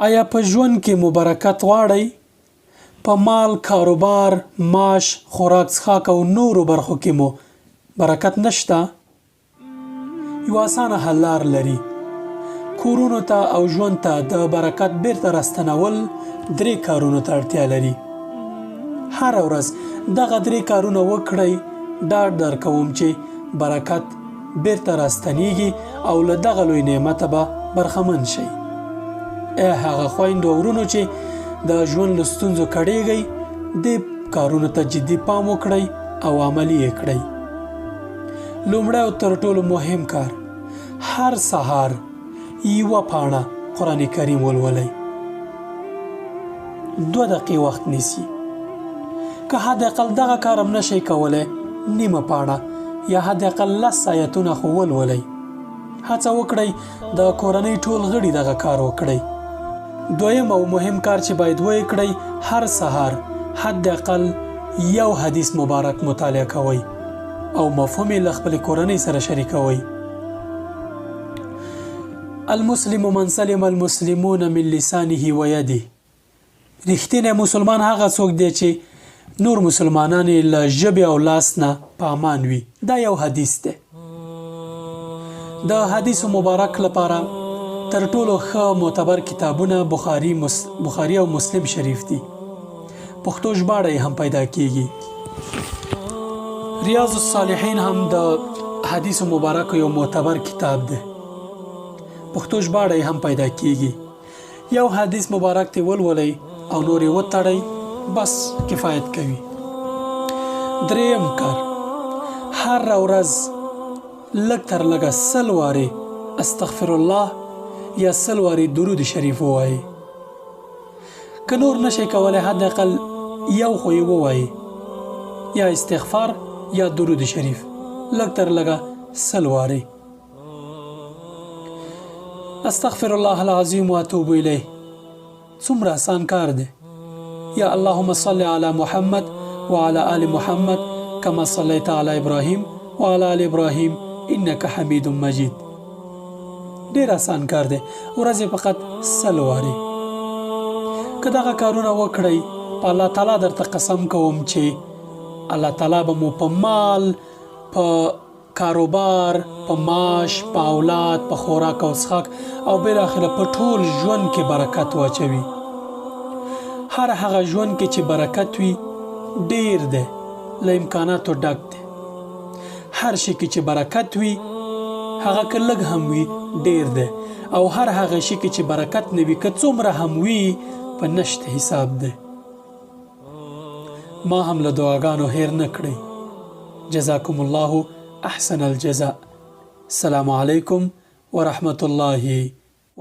ایا په ژوند کې مو برکت غواړئ؟ په مال، کاروبار، معاش، خوراک څښاک او نورو برخو کې مو برکت نشته؟ یوه اسانه حل لار لري. کورونو ته او ژوند ته د برکت بیرته راستنول درې کارونو ته اړتیا لري. هره ورځ دغه درې کارونه وکړئ، ډاډ درکوم چې برکت بیرته راستنیږي او له دغه لوی نعمته به برخمن شئ. ای هغه خویندو او ورونو چې د ژوند له ستونزو کړیږئ، دې کارونو ته جدي پام وکړئ او عملي یې کړئ. لومړی او تر ټولو مهم کار، هر سهار یوه پاڼه قرآن کریم ولولئ. 2 دقیقې وخت نیسي. که حد اقل دغه کار هم نشئ کولی، نیمه پاڼه یا حد اقل 10 آیتونه خو ولولئ. هڅه وکړئ د کورنۍ ټول غړي دغه کار وکړئ. دویم او مهم کار چې باید ویې کړئ، هر سهار حد اقل یو حدیث مبارک مطالعه کوئ او مفهوم یې له خپلې کورنۍ سره شریکوئ. المسلم من سلم المسلمون من لسانه ویده. رښتینی مسلمان هغه څوک دی چې نور مسلمانان یې له ژبې او لاس نه په امان وي. دا یو حدیث دی. د حدیث مبارک لپاره تر ټولو ښه معتبر کتابونه بخاري او مسلم شریف دي. پښتو ژباړه یې هم پیدا کیږي. ریاض الصالحین هم د حدیث مبارک یو معتبر کتاب دی. پښتو ژباړه یې هم پیدا کیږي. یو حدیث مبارک ته ولولئ او نور یې وتړئ، بس کفایت کوي. دریم کار، هره ورځ لږ تر لږه 100 وارې استغفر الله یا 100 وارې درود شریف ووایئ. که نور نشئ کولی، حد اقل یو خو یې ووایئ، یا استغفار یا درود شریف، لږ تر لږه 100 وارې. استغفر الله العظیم واتوب الیه. څومره آسان کار دی. یا اللهم صل علی محمد وعلى آل محمد كما صليت على ابراهيم وعلى آل ابراهيم انك حميد مجيد. ډیر آسان کار دی، ورځې فقط 100 وارې. که دغه کارونه وکړئ، په الله تعالی درته قسم کوم چې الله تعالی به مو په مال، په کاروبار، په معاش، په اولاد، په خوراک او څښاک او بالاخره په ټول ژوند کې برکت واچوي. هر هغه ژوند کې چې برکت وي ډیر دی، له امکاناتو ډک دی. هر شي کې چې برکت وي، هغه که لږ هم وي ډیر دی، او هر هغه شي کې چې برکت نه وي، که څومره هم وي، په نشت حساب دی. ما هم له دعاګانو هیر نه کړئ. جزاکم الله احسن الجزاء. السلام علیکم ورحمة الله.